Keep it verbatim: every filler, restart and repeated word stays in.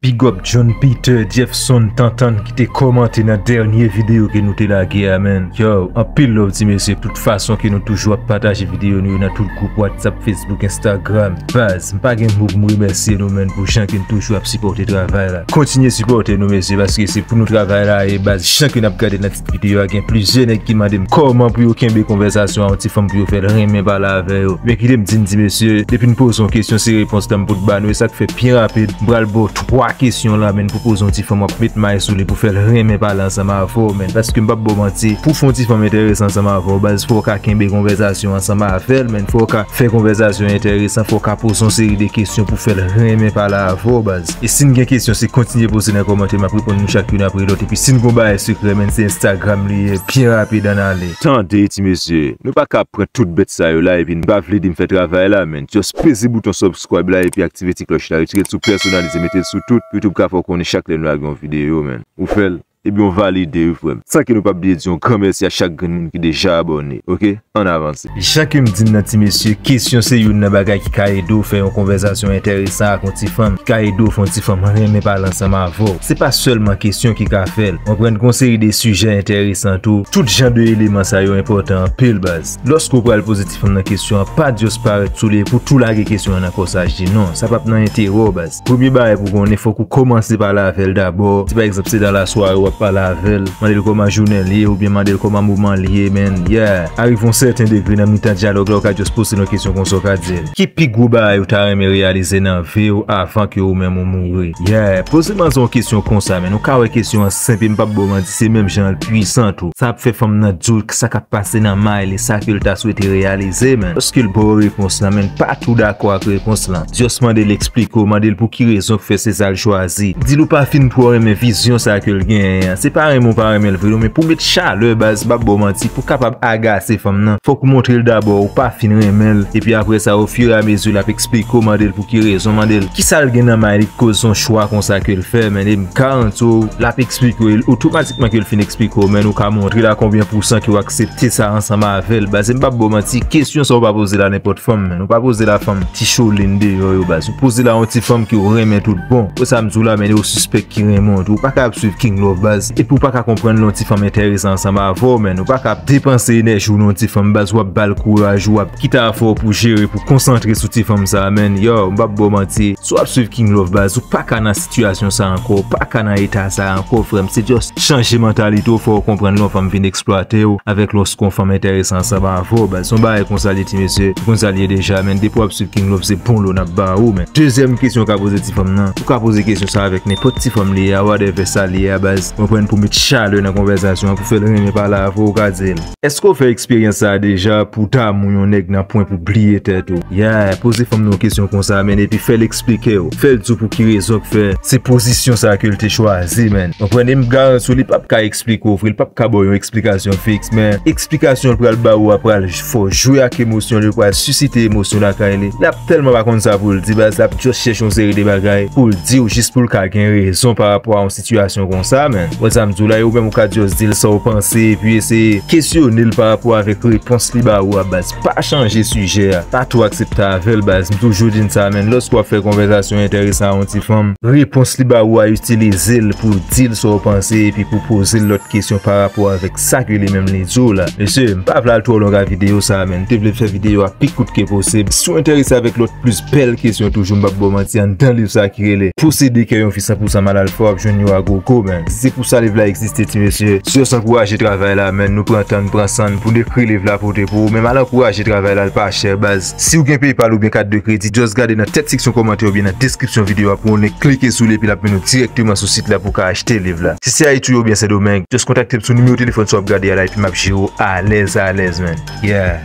Big up John Peter, Jefferson, Tantan ki te kòmante nan dènye videyo ke nou te lage a, man. Yo, anpil love ti mesye, tout fason ke nou toujou ap pataje videyo nou yo nan tout gwoup WhatsApp, Facebook, Instagram. Baz, m pa gen mo pou m remèsye nou, man, pou jan ke nou toujou ap sipòte travay la. Kontinye sipòte nou, mesye, paske se pou nou travay la ye, baz. Jan ke n ap gade nan tit videyo a, gen plizyè nèg ki mande m kòman pou yo kenbe konvèsasyon a yon ti fanm pou yo fè l renmen pale avè yo. Men kite m di n ti mesye, depi n poze yon kesyon, se repons la m pot ba nou, e sa k fè byen rapid, m pral ba w twa kesyon la, men pou poze yon ti fanm w ap met may sou li pou fè l renmen pale ansanm avè w, men. Paske m p ap ba w manti, pou fè yon ti fanm enterese ansanm avè w, baz, fò w ka kenbe konvèsasyon ansanm avè l, men. Fò w ka fè konvèsasyon enteresan, fò w ka poze yon seri de kesyon pou fè l renmen pale avè w, baz. E si n gen kesyon, se kontinye poze nan kòmantè, m ap reponn nou chak youn apre lòt. Epi si n gon bagay sekrè, men, se Instagram li ye, byen rapid, ann ale. Tande, ti mesye, nou pa ka pran tout bèt sa yo la, epi n pa vle di m fè travay la, men. Just peze bouton subscribe la, epi aktive ti klòch la, retire l sou pèsonalize, mete l sou tout, pou YouTube ka fè w konnen chak lè nou lage yon videyo, men. Ou fè l? Ebyen, w valide wi, frè m. San ke nou p ap bliye di yon gran mèsi a chak grenn moun ki deja abòne, oke? Ann avanse. Jan ke m di n nan, ti mesye, kesyon se youn nan bagay ki ka ede w fè yon konvèsasyon enteresan ak yon ti fanm, ki ka ede w fè yon ti fanm renmen pale ansanm avè w. Se pa sèlman kesyon ki ka fè l. Ou konprann, gon seri de sijè enteresan tou. Tout jan de eleman sa yo enpòtan anpil, baz. Lòske w pral poze ti fanm nan kesyon an, pa just parèt sou li pou tou lage kesyon an nan kò sa, di non. Sa p ap nan enterè w, baz. Premye bagay pou w konnen, fòk ou kòmanse pale avè l dabò. Si pa egzanp, se nan lasware w ap pale avè l, mande l kòman jounen l ye, oubyen mande l kòman moman l ye, men, yeah. Arive yon sèten degre nan mitan dyalòg la, ou ka just poze l yon kesyon konsa, ou ka di l, ki pi gwo bagay ou ta renmen reyalize nan vi w avan ke ou menm ou mouri? Yeah. Poze manzè yon kesyon konsa, men. Ou ka wè kesyon an senp, e m p ap ba w manti, se menm jan l pwisan tou. Sa ap fè fanm nan di w sa k ap pase nan may li, sa ke l ta swete reyalize, men. Lòske l ba w repons lan, men, pa tou dakò ak repons lan. Just mande l eksplike w, mande l pou ki rezon k fè se sa l chwazi. Di l ou pa fin twò renmen vizyon sa ke l genyen an. Se pa renmen ou pa renmen l vre non, men pou met chalè, baz, m p ap ba w manti, pou kapab agase fanm nan, fòk ou montre l dabò ou pa fin renmen l, epi apre sa, ofiramezi, l ap eksplike w, mande l pou ki rezon, mande l kisa l gen nan may li k koz se yon chwa konsa ke l fè, men, e m garanti w, l ap eksplike w, e otomatikman ke l fin eksplike w, men, ou ka montre l a konbyen pousan ke w aksepte sa ansanm avè l. Baz, e m p ap ba w manti, kesyon sa w pa poze l a nenpòt fanm, men. Ou pa poze l a fanm ti cholin deyò yo, baz. Ou poze l a yon ti fanm ke w renmen tout bon. Ou sa m di w la, men, e w sispèk ki renmen w tou. Ou pa ka ap swiv King Love, baz, epi w pa ka konprann lè yon ti fanm enterese ansanm avè w, men. Ou pa ka ap depanse enèji w nan yon ti fanm, baz, w ap ba l kouraj, w ap kite afè w pou jere, pou konsantre sou ti fanm sa a, men. Yo, m p ap ba w manti. Si w ap swiv King Love, baz, ou pa ka nan sitiyasyon sa a ankò, ou pa ka nan eta sa a ankò, frè m. Se just chanje mantalite w, fò w konprann lè yon fanm vin eksplwate w avèk lòske yon fanm enterese ansanm avè w, baz. Se yon bagay konsa l ye, ti mesye. Ou konn sa l ye deja, men. Depi w ap swiv King Love, se bon lo n ap ba ou, men. Dezyèm kesyon w ka poze ti fanm nan, ou ka poze kesyon sa avèk nenpòt ti fanm li ye a, whatever sa li ye a, baz. Ou konprann, pou met chalè nan konvèsasyon an, pou fè l renmen pale avè w, ou ka di l, èske w fè eksperyans sa a deja, pou damou yon nèg nan pwen pou bliye tèt ou? Yeah, poze fanm nan yon kesyon konsa, men, epi fè l eksplike w. Fè l di w pou ki rezon k fè se pozisyon sa a ke l te chwazi, men. Ou konprann, e m garanti w, li p ap ka eksplike w vre, li p ap ka ba w yon eksplikasyon fiks, men eksplikasyon l pral ba ou a pral fè w jwe ak emosyon li, pral sisite emosyon lakay li. L ap tèlman pa konn sa pou l di, baz, l ap just chèche yon seri de bagay pou l di w jis pou l ka gen rezon pa rapò a yon sitiyasyon konsa, men. Ou wè sa m di w la, e ou menm ou ka just di l sa w panse, epi eseye kesyone l pa rapò avèk repons li ba ou a, baz. Pa chanje sijè a. Pa twò aksepte avè l, baz. M toujou di n sa, men. Lòske w ap fè konvèsasyon enteresan a yon ti fanm, repons li ba ou a, itilize l pou w di l sa w panse, epi pou w poze l lòt kesyon pa rapò avèk sa ke li menm li di w la. Mesye, m pa vle al twò long ak videyo sa a, men. M te vle fè videyo a pi kout ke posib. Si w enterese avèk lòt plis bèl kesyon toujou, m p ap ba w manti, anndan liv sa a ki rele Posede kè yon fi san pou san mal alfa, w ap jwenn yo a gwo kou, men. Si se pou sa liv la egziste, ti mesye, si w ankouraje travay la, men, nou pran tan n, pran san n pou n ekri liv la pote pou ou, men al ankouraje travay la, l pa chè, baz. Si w gen PayPal oubyen kat de kredi, just gade nan tèt seksyon kòmantè oubyen nan deskripsyon videyo a pou w link, klike sou li, epi l ap mennen w dirèkteman sou sit la pou w ka achte liv la. Si se Ayiti w ye oubyen Sendomeng, just kontakte m sou nimewo telefòn sa w ap gade a la, epi m ap jere w alèz, alèz, men. Yeah.